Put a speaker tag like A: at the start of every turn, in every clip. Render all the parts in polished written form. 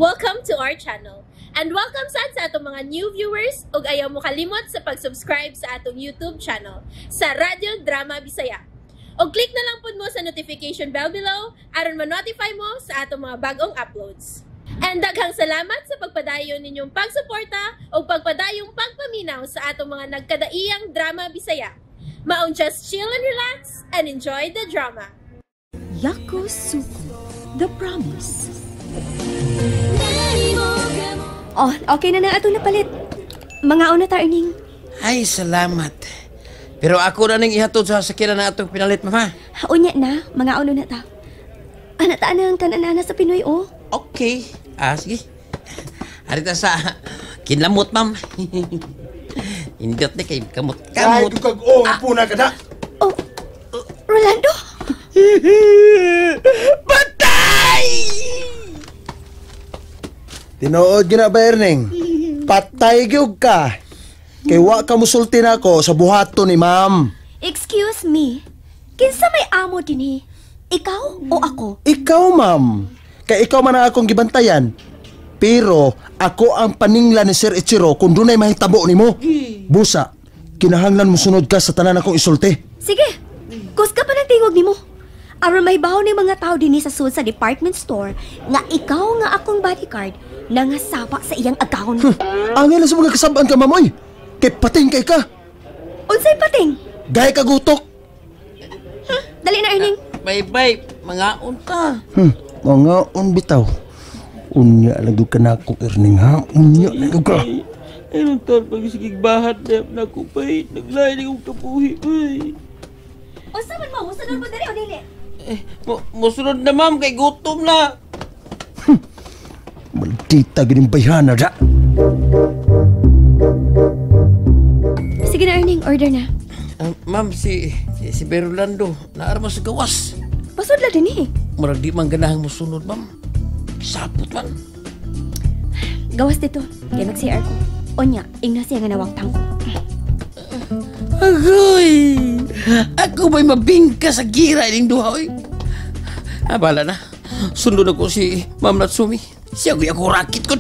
A: Welcome to our channel. And welcome sad sa atong mga new viewers ug ayaw mo kalimot sa pag-subscribe sa atong YouTube channel sa Radyo Drama Bisaya. Og click na lang pud mo sa notification bell below aron ma-notify mo sa atong mga bagong uploads. And daghang salamat sa pagpadayon ninyong pagsuporta ug pagpadayong pagpaminaw sa atong mga nagkadaiyang drama Bisaya. Maong just chill and relax and enjoy the drama.
B: Yakusoku, The Promise.
C: Oh, okay na na atong napalit. Mangaon na ta, Erning.
D: Ay, salamat. Pero ako na ning ihatod sa sakyanan na atong pinalit, mama.
C: Unya na, mangaon na ta. Ana ta na ang kananana sa Pinoy, oh.
D: Okay. Ah, sige. Arita sa kinlamot, ma'am. Indot ni kay kamot
E: Kahit
D: kamot.
E: kag oh, puna ka na.
C: Oh, Rolando?
D: Patay!
E: Tinuod gina ba, Erning? Patay gyud ka. Kay wa ka musulti nako sa buhaton ni ma'am.
C: Excuse me. Kinsa may amo dinhi? Ikaw o ako?
E: Ikaw, ma'am. Kay ikaw man ang akong gibantayan. Pero ako ang paningla ni Sir Ichiro kung dunay mahitabo nimo. Busa, kinahanglan mo sunod ka sa tanan akong isulti.
C: Sige, kusga pa ng tingog nimo. Aron mahibaw ni mga tao dinhi sa sud sa department store nga ikaw nga akong bodyguard nangasawa sa iyang agawon.
E: Angay lang sa mga kasabaan ka, ma'am, oy. Kay pating kay ka.
C: Unsay pating?
E: Gaya ka gutok.
C: Dali na, Erning.
D: Bye-bye, mga unta.
E: Mga unbitaw. Unya lang gyud ka nako, Erning, ha? Unya lang gyud ka.
D: Ay, nung taon pagsigig bahat na nakupay, naglain akong kapuhi, bay.
C: Unsa man mo? Musunod mo diri o dili?
D: Eh, musunod na, ma'am, kay gutom na.
E: Maldita gining bayhana da.
C: Sige na, Erning. Order na.
D: Ma'am, si Berolando, naarma sa gawas.
C: Pasudla din eh.
D: Murag di man ganahang musunod, ma'am. Sapot man.
C: Gawas dito. Kaya mag-CR ko. Onya, ingna siya nga nawagtang ko.
D: Agoy! Ako ba'y mabingka sa gira ining duha, oy? Ah, bala na. Sundon ako si Ma'am Natsumi. Siya ko'y ako rakit ko.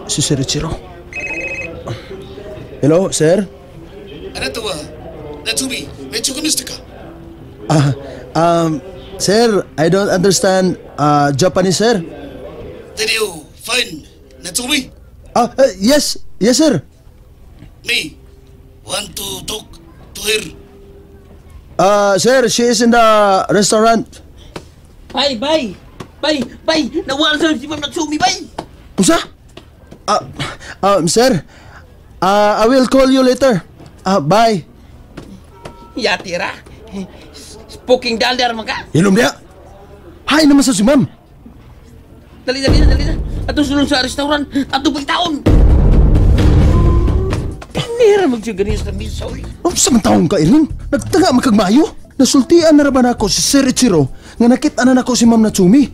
E: Si Sir Ichiro. Hello, sir?
F: あなたは夏海めちょくミスか
E: Ah, sir, I don't understand Japanese, sir.
F: Did you find Natsumi?
E: Ah, yes, yes, sir.
F: Me want to talk to her.
E: Sir, she is in the restaurant.
D: Bye, bye! Bye, bye! Nawala sa si Ma'am Natsumi, bye!
E: Unsa? Sir, I will call you later. Bye.
D: Yatira. Spoking dollar man ka.
E: Ilom niya. Hay naman sa si ma'am.
D: Dali, dali na, dali na. Ato sulong sa restaurant. Ato pagtaon. Pinira magsiganis na misa, oy.
E: Unsa man taong ka, Erling? Nagtanga makagmayo. Nasultian na ra ba nako si Sir Ichiro nga nakit-an na nako si Ma'am Natsumi.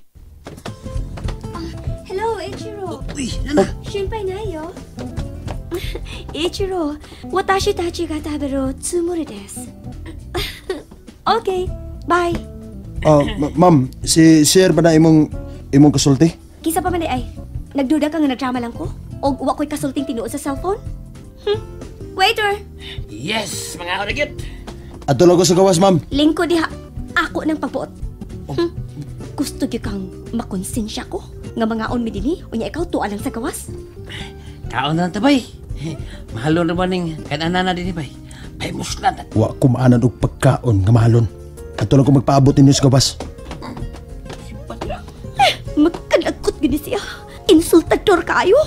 C: Hello, Ichiro.
D: Uy, nana.
C: Shinpai nai yo. Ichiro, watashi tachi ga taberu tsumori desu. Okay, bye.
E: Ma'am, si Sir ba na imong kasulti?
C: Kinsa pa man di ay, nagduda ka nga nagdrama lang ko? Og wa ko'y kasulting tinuod sa cellphone? Waiter!
D: Yes, mga unagit.
E: Ato lang ko sa gawas, ma'am.
C: Lingko diha, ako ng pagbuot. Gusto gyud kang makonsensya ko nga mangaon mi dinhi, unya ikaw tuwa lang sa gawas.
D: Kaon na lang tabay. Mahalon naman ning kanana na dinhi bay. Bay muslan ta.
E: Wa ko maanan og pagkaon nga mahalon. Ato lang ko magpaabot ninyo sa gawas.
C: Magkalagot gini siya. Insultador kaayo.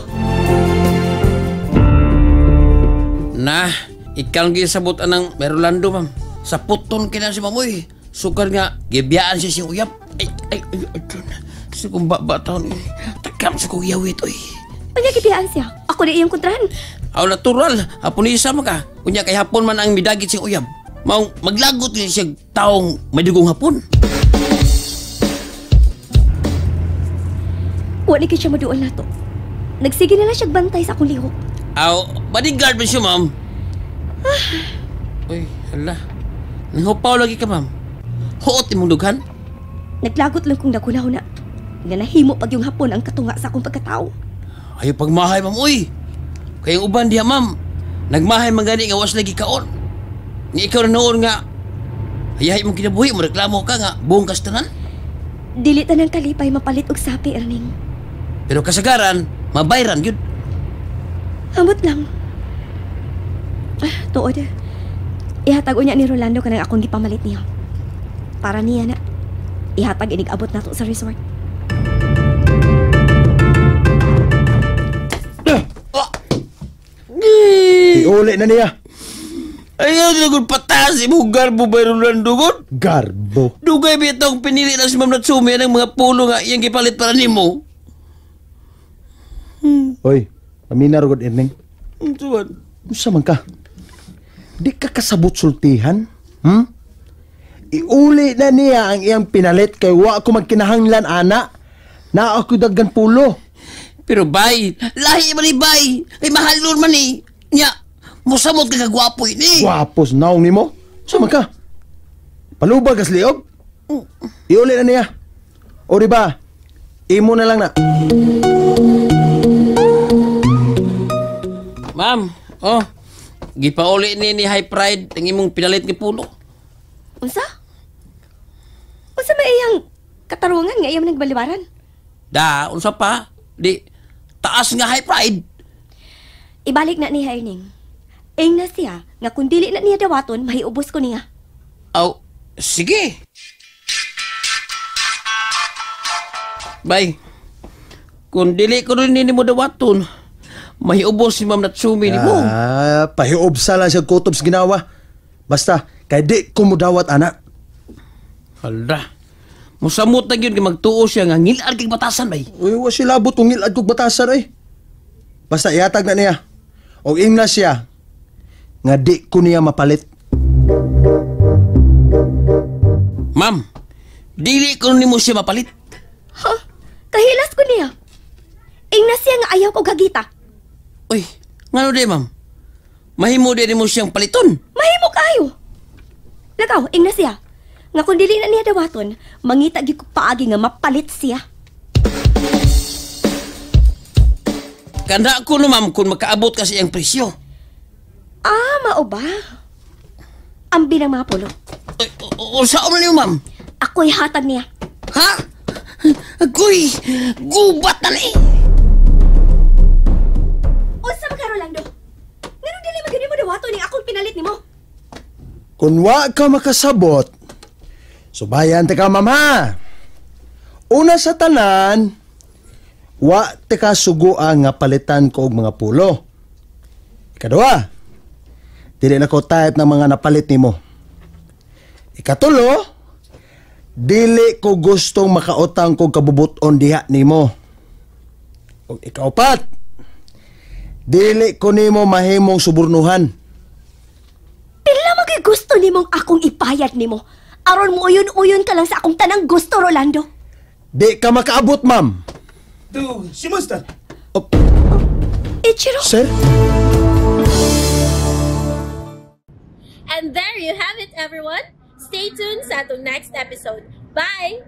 D: Na, ikaw ang gisabot anang Merolando, ma'am. Sa puton kina si mamoy. Sukar nga, gibiyaan siya siyang uyap. Ay, ay, ay, ay, sa kong baba taon. Takam sa kong iyawit, oy.
C: Unya gibiyaan siya. Ako na iyong kontrahan.
D: Aw, natural. Hapon isa man ka. Unya kay hapon man ang midagit siyang uyab. Maong maglagot niya siya taong may dugong hapon.
C: Wa ni kay siya maduol na to. Nagsige na lang siya bantay sa akong lihok.
D: Aw, bodyguard ba siya, ma'am? Uy, hala. Nanghupaw lagi ka, ma'am. Huot imong dughan.
C: Naglagot lang kong nagunaw na. Nga nahimo pag yung hapon ang katunga sa akong pagkatao.
D: Ayaw pagmahay, ma'am. Uy! Kaya uban diha, ma'am. Nagmahay man gani nga was lagi kaon. Nga ikaw na noon nga hayahay mong kinabuhi, mo reklamo ka nga buong kastanan.
C: Dili tanang kalipay mapalit og sapi, Erning.
D: Pero kasagaran, mabayran yun.
C: Amot lang. Ah, tuod. Ihatag unya ni Rolando kanang akong gipamalit niya. Para niya na. Ihatag inig abot nato sa resort.
E: Iuli na niya.
D: Ayaw na kung patas imong garbo ba Rolando gud?
E: Garbo.
D: Dugay ba itong pinili na si Ma'am Natsumi ng mga pulo nga iyang gipalit para nimo?
E: Oy, pamina ro gud Erning.
D: Tuwan.
E: Unsa man ka? Di ka kasabot sultihan? Hmm? Iuli na niya ang iyang pinalit kay wa ko magkinahanglan ana. Na ako daggan pulo.
D: Pero bay, lahi man ni bay. Kay mahalon man ni. Nya, musamot ka kagwapo ini.
E: Gwapos naong nimo. Unsa man ka? Palubag as liog? Iuli na niya. O di ba? Imo na lang na.
D: Ma'am, oh. Gipauli ni High Pride ang imong pinalit nga pulo.
C: Unsa? Unsa may iyang katarungan nga iyang nagbaliwaran?
D: Da, unsa pa? Di taas nga High Pride.
C: Ibalik na ni Erning. Ing na siya nga kung dili na niya dawaton, mahiubos ko niya.
D: Aw, sige. Bay, kung dili ko rin nini mo dawaton, mahiubos si Ma'am Natsumi ni mo.
E: Ah, pahiubsa lang siya kutob sa ginawa. Basta, kay di ko mudawat, ana.
D: Hala. Musamot na yun kay magtuo siya nga ngilad kay batasan, bay.
E: Uy, wa siya labot kung ngilad kog batasan, ay. Basta ihatag na niya. O ingna siya nga di ko niya mapalit.
D: Ma'am, dili ko nimo siya mapalit.
C: Ha? Kahilas ko niya. Ingna siya nga ayaw ko gagita.
D: Uy, ngano di, ma'am? Mahimo di nimo siyang paliton.
C: Mahimo kayo. Lagaw, ingna siya. Nga kung dili na niya dawaton, mangita gyud ko paagi nga mapalit siya.
D: Kanda ko no, ma'am, kung makaabot ka sa iyang presyo.
C: Ah, mao ba? Ambi ng mga pulo.
D: Uy, unsa man niyo, ma'am?
C: Ako'y hatag niya.
D: Ha? Agoy, gubat na ni.
C: Unsa man ka, Rolando? Nganong dili man gyud nimo dawaton ning akong pinalit nimo?
E: Kung wa ka makasabot, subayan ta ka, mama. Una sa tanan, wa ta ka sugoa nga palitan ko og mga pulo. Ikaduha, dili na ko type ng mga napalit nimo. Ikatulo, dili ko gustong makautang kog kabubuton diha nimo. Og ikaupat, dili ko nimo mahimong suburnuhan.
C: Pila man gyud gusto nimong akong ipayad nimo. Aron mo uyon-uyon ka lang sa akong tanang gusto, Rolando.
E: Di ka makaabot, ma'am.
F: Tu, si Monster.
E: Oh,
C: Ichiro.
E: Sir?
A: And there you have it, everyone. Stay tuned sa atong next episode. Bye!